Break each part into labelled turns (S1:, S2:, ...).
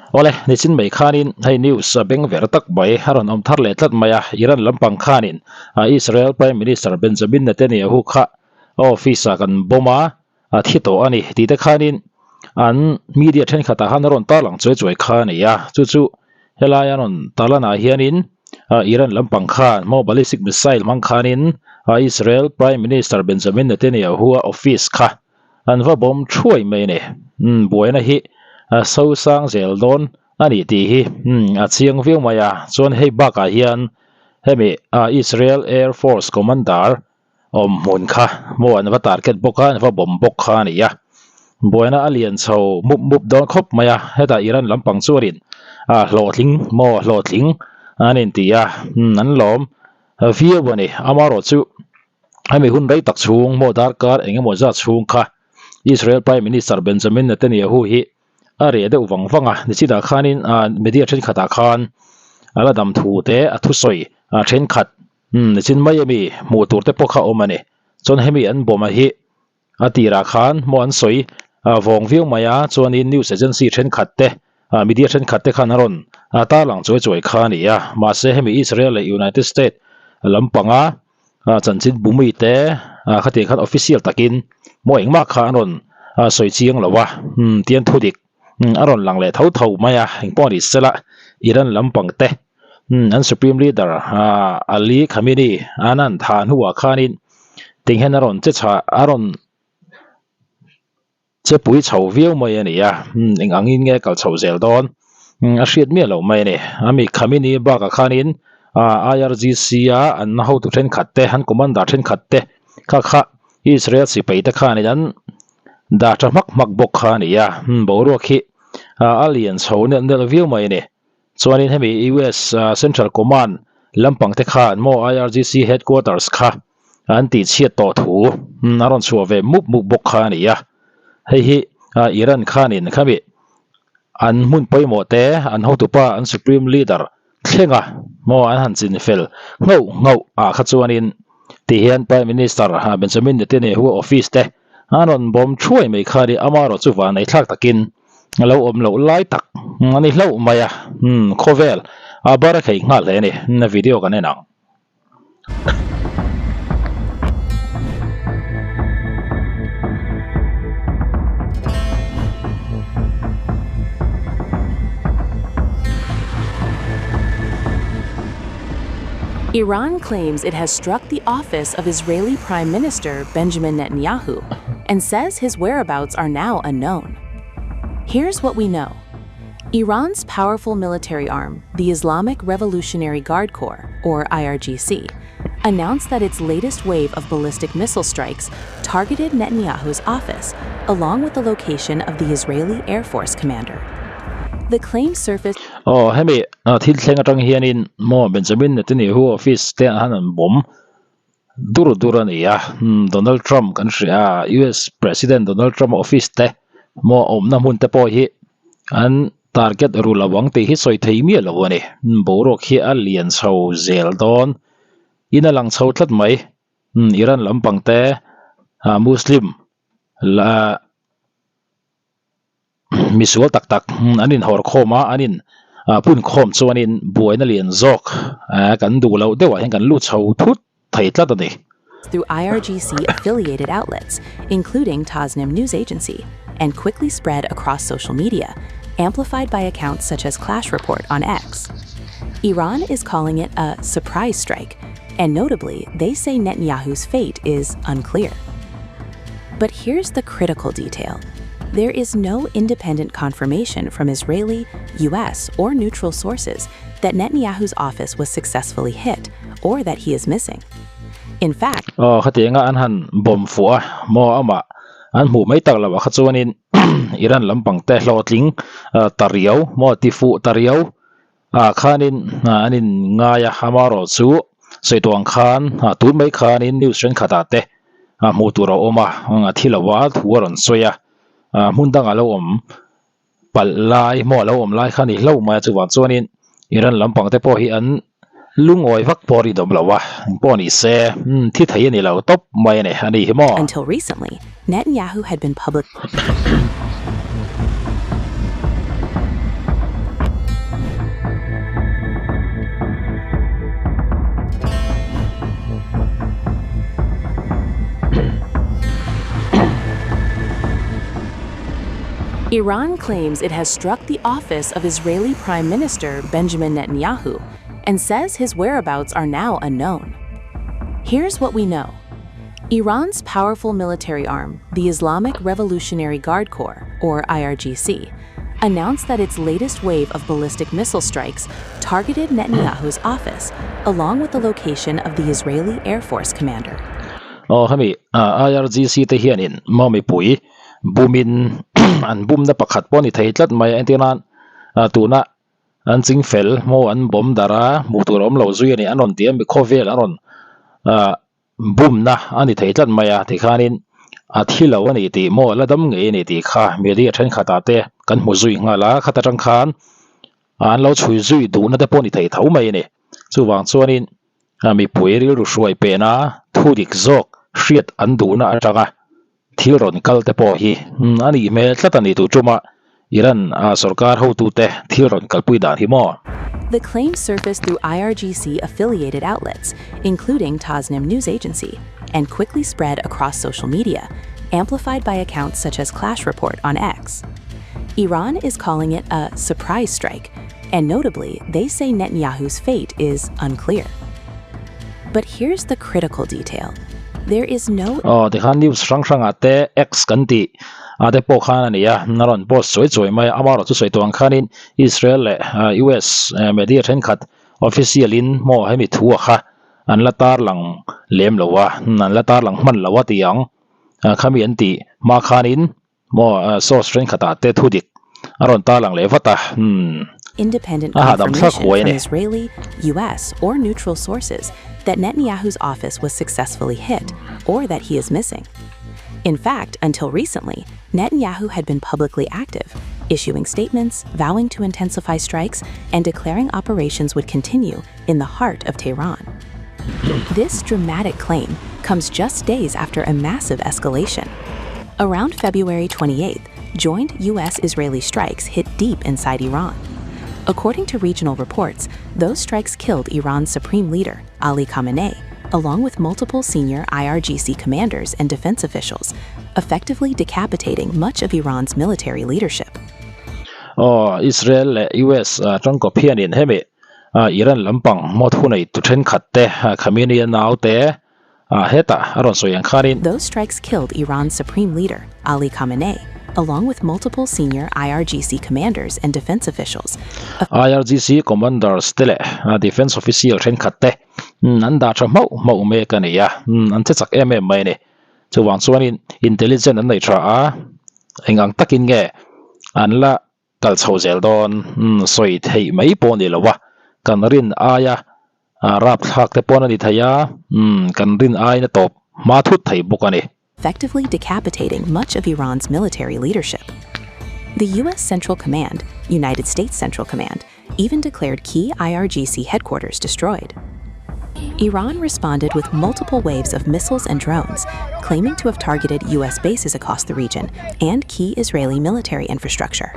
S1: Awle, nichin mai khanin hei news a beng ver tak mai a rawn awm thar leh tlat mai a, Iran lampang khanin Israel Prime Minister Benjamin Netanyahu kha a office ah kan bomb a, a thi tawh a ni tih te khanin an media thenkhatah khan a rawn tarlang chuai chuai kha a ni a, chu chu helai a rawn tarlanah hianin Iran lampang khan maw ballistic missile hmang khanin Israel Prime Minister Benjamin Netanyahu a office kha an va bawm thuai mai a ni. Umm buaina hi a so sang zel dawn a nih tih hi umm a chiang viau mai a, chuan hei bakah hian hemi Israel Air Force Commander awm hmun kha maw an va target bawk a, an va bawm bawk kha a ni a. Buaina a lian chho mup mup dawn khawp mai a, hetah Iran lampang chuanin a hlawhtling maw hlawhtling an inti a, umm an lawm viau a ni. Amaherawhchu Hemi hun rei tak chhung maw darkar eng emaw zat chhung kha Israel Prime Minister Benjamin Netanyahu hi a reh deuh vang vang a, nichitah khanin media thenkhatah khan a la dam thu te a thusawi thenkhat nichin mai ami hmuh tur te pawh kha a awm a ni. Chuan hemi an bawm a hi A tirah khan maw an sawi vawng viau mai a, chuanin news agency thenkhat te, media thenkhat te khan a rawn tarlang chuai chuai kha a ni a. Mahse hemi Israel leh United State lampanga chanchin bumi te khatiang khan official takin maw engmah kha an rawn sawi chiang lo a, tian thudik a rawn lang leh tho tho mai a, engpawh ni sela Iran lampang te an supreme leader Ali Khamenei an an thah hnuah khanin ting hian a rawn che chha a rawn che pui chho viau mai a ni a, eng angin nge kal chho zel dawn a hriat miah loh mai a ni. Ami Khamenei bakah khanin IRGC a an hotu thenkhat te an commander thenkhat te kha kha Israel sipai te khanin an Dah tha hmak hmak bawk kha a ni a, boruak hi a lian chho nelh nelh viau mai a ni. Chuanin hemi US Central Command lampang te khan maw IRGC Headquarters kha an tih chhiat tawh thu a rawn chhuah ve mup mup bawk kha a ni a. Hei hi Iran khanin khami an hmun pawimawh te an hotupa an Supreme Leader thlenga maw an han chin fel nghauh nghauh ah kha chuanin ti hian Prime Minister Benjamin Netanyahu office te an rawn bawm thuai mai kha ri amaherawh chu van ei thlak takin a lo awm loh lai tak a ni hlauh mai a khawvel a bar a khei nghal hle a ni video kan en ang.
S2: Iran claims it has struck the office of Israeli Prime Minister Benjamin Netanyahu and says his whereabouts are now unknown. Here's what we know Iran's powerful military arm, the Islamic Revolutionary Guard Corps, or IRGC, announced that its latest wave of ballistic missile strikes targeted Netanyahu's office, along with the location of the Israeli Air Force commander. The claim surfaced.
S1: Aw hemi thil thleng atang hianin maw Benjamin Netanyahu office te ah han an bawm dur dur a ni a, Donald Trump kan hria a, US President Donald Trump office te maw awmna hmun te pawh hi an target ru lo ang tih hi sawi thei miah lo a ni. Boruak hi a lian chho zel dawn in a lang chho tlat mai. Iran lampang te Muslim la misual tak tak an inhawr khawm a, an in pun khawm chuanin buaina lian zawk kan duh loh deuhah hian kan lut chho thut thei tlat a ni.
S2: Through IRGC affiliated outlets, including Tasnim News Agency, and quickly spread across social media, amplified by accounts such as Clash Report on X. Iran is calling it a surprise strike, and notably, they say Netanyahu's fate is unclear. But here's the critical detail. There is no independent confirmation from Israeli, US, or neutral sources that Netanyahu's office was successfully hit or that he is missing. In fact,
S1: Aw khatianga an han bawm fuh a maw amah an hmuh mai tak loh ah kha chuanin Iran lampang te hlawhtling ta riau maw ti fuh ta riau ah khanin an in ngai a amaherawh chu sawi tawh ang khan tun mai khanin news thenkhat ah te hmuh tur a awm a a thi lo a thu a rawn sawi a hmun dangah lo awm palh lai maw a lo awm lai kha a ni hlauh mai a chuvang chuanin Iran lampang te pawh hi an lungawi vak pawh a rinawm lo a engpawh ni se thi thei a ni lo tawp mai a ni a ni hi maw.
S2: Until recently, Netanyahu had been public. Iran claims it has struck the office of Israeli Prime Minister Benjamin Netanyahu and says his whereabouts are now unknown. Here's what we know. Iran's powerful military arm, the Islamic Revolutionary Guard Corps, or IRGC, announced that its latest wave of ballistic missile strikes targeted Netanyahu's office, along with the location of the Israeli Air Force commander.
S1: Aw hemi IRGC te hianin maw mipui bumin an bumna pakhat pawh a ni thei tlat mai a entir nan tuna an ching fel maw an bawm darh a hmuh tur a awm lo zui a ni an rawn ti a mi khawvel an rawn ah bumna a ni thei tlat mai a tikhanin a thi lo a ni tih maw la dam ngei a ni tih kha media thenkhatah te kan hmu zui nghal a khata tang khan an lo chhui zui duhna te pawh a ni thei tho mai a ni chuvang chuanin mipui rilru hruai pena thu dik zawk hriat an duhna atanga Thil rawn kal te pawh hi a nih hmel tlat a ni tih tuma Iran sorkar hotute thil rawn kalpui dan hi maw?
S2: The claim surfaced through IRGC-affiliated outlets, including Tasnim News Agency, and quickly spread across social media, amplified by accounts such as Clash Report on X. Iran is calling it a surprise strike, and notably, they say Netanyahu's fate is unclear. But here's the critical detail, there is no.
S1: Aw tikhan news hrang hrangah te X kan tih ah te pawh khan a ni a, a rawn post chuai chuai mai a, amaherawh chu sawi tawh ang khanin Israel leh US media thenkhat official in maw hemi thu a kha an la tarlang lem lo a, an la tarlang hman lo a ti ang khami an tih hma khanin Maw source thenkhatah te thu dik a rawn tarlang leh vat a, umm
S2: Independent
S1: a hahdam thlak
S2: confirmation
S1: huai a
S2: from
S1: ni.
S2: Israeli, US, or neutral sources that Netanyahu's office was successfully hit or that he is missing. In fact, until recently, Netanyahu had been publicly active, issuing statements, vowing to intensify strikes, and declaring operations would continue in the heart of Tehran. This dramatic claim comes just days after a massive escalation. Around February 28th, joint U.S. Israeli strikes hit deep inside Iran. According to regional reports, those strikes killed Iran's supreme leader, Ali Khamenei, along with multiple senior IRGC commanders and defense officials, effectively decapitating much of Iran's military leadership.
S1: Aw, Israel leh US tangkawp hianin hemi Iran lampang maw thunei tu thenkhat te Khamenei a nau te hetah a rawn sawi ang khanin.
S2: Those strikes killed Iran's supreme leader, Ali Khamenei, along with multiple senior IRGC commanders and defense officials.
S1: IRGC commanders te leh defense official thenkhat te an dah tha hmauh hmauh mek a ni a, an che chak em em mai a ni. Chuvang chuanin intelligent an nei tha a, eng ang takin nge an la Kal chho zel dawn sawi theih mai pawh a ni lo a, kan rin aia rapthlak te pawn a ni thei a, kan rin aiin a tawp hma thut thei bawk a ni.
S2: Effectively decapitating much of Iran's military leadership. The US Central Command, United States Central Command, even declared key IRGC headquarters destroyed. Iran responded with multiple waves of missiles and drones, claiming to have targeted U.S. bases across the region and key Israeli military infrastructure.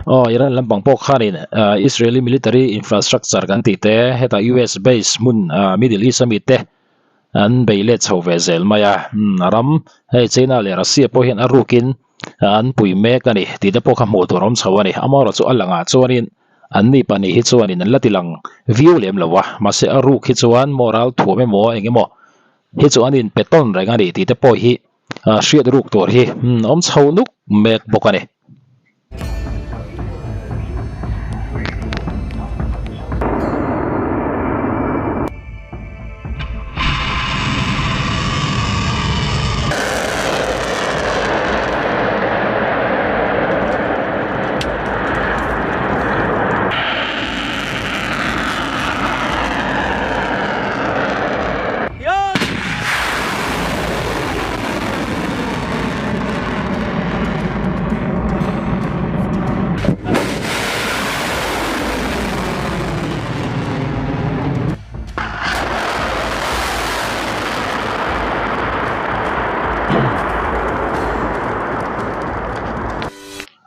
S1: Aw, Iran lampang pawh khanin Israeli military infrastructure kan tih te, hetah US base hmun Middle East ami te an bei let chho ve zel mai a. Ram hei China leh Russia pawh hian a rukin an pui mek a ni tih te pawh kha hmuh tur a awm chho a ni. Amaherawhchu a langah chuanin an ni pahnih hi chuanin an la ti lang viau lem lo a, mahse a ruk hi chuan maw ral thuam emaw eng emaw hi chu an inpe tawn reng a ni tih te pawh hi hriat ruk tur hi awm chho nuk mek bawk a ni.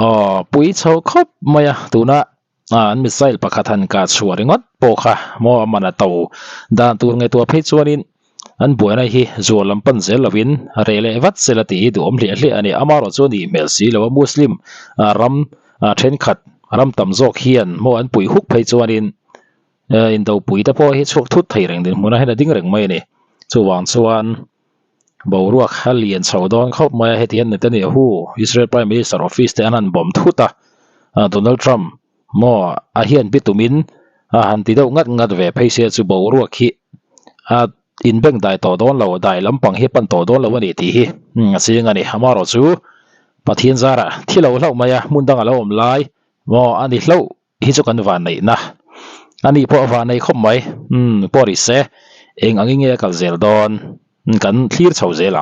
S1: Aw pui chho khawp mai a tuna an missile pakhat han kah chhuah ringawt pawh kha maw a man a to dan tur ngaihtuah phei chuanin. An buaina hi zual lam pan zel lovin reh leh vat sela tih hi duhawm hliah hliah a ni. Amaherawh chu a nih hmel si lo a, Muslim ram thenkhat ram tam zawk hian maw an puih huk phei chuanin indopui te pawh hi chhuak thut thei reng dinhmunah hian a ding reng mai a ni. Chuvang chuan boruak a lian chho dawn khawp mai a, heti hian Netanyahu, Israel Prime Minister office te an han bawm thut a, Donald Trump Maw a hian bi tumin a han ti deuh ngat ngat ve phei sia chu boruak hi a inbeng dai tawh dawn lo, dai lampang hi a pan tawh dawn lo a ni tih hi a chiang a ni. Amaherawh chu Pathian zarah thi lo hlauh mai a, hmun dang a lo awm lai maw a ni hlauh hi chu kan vanneihna a ni pawh a vannei khawp mai. Umm pawh ri se eng angin nge a kal zel dawn kan thlir chho zel ang.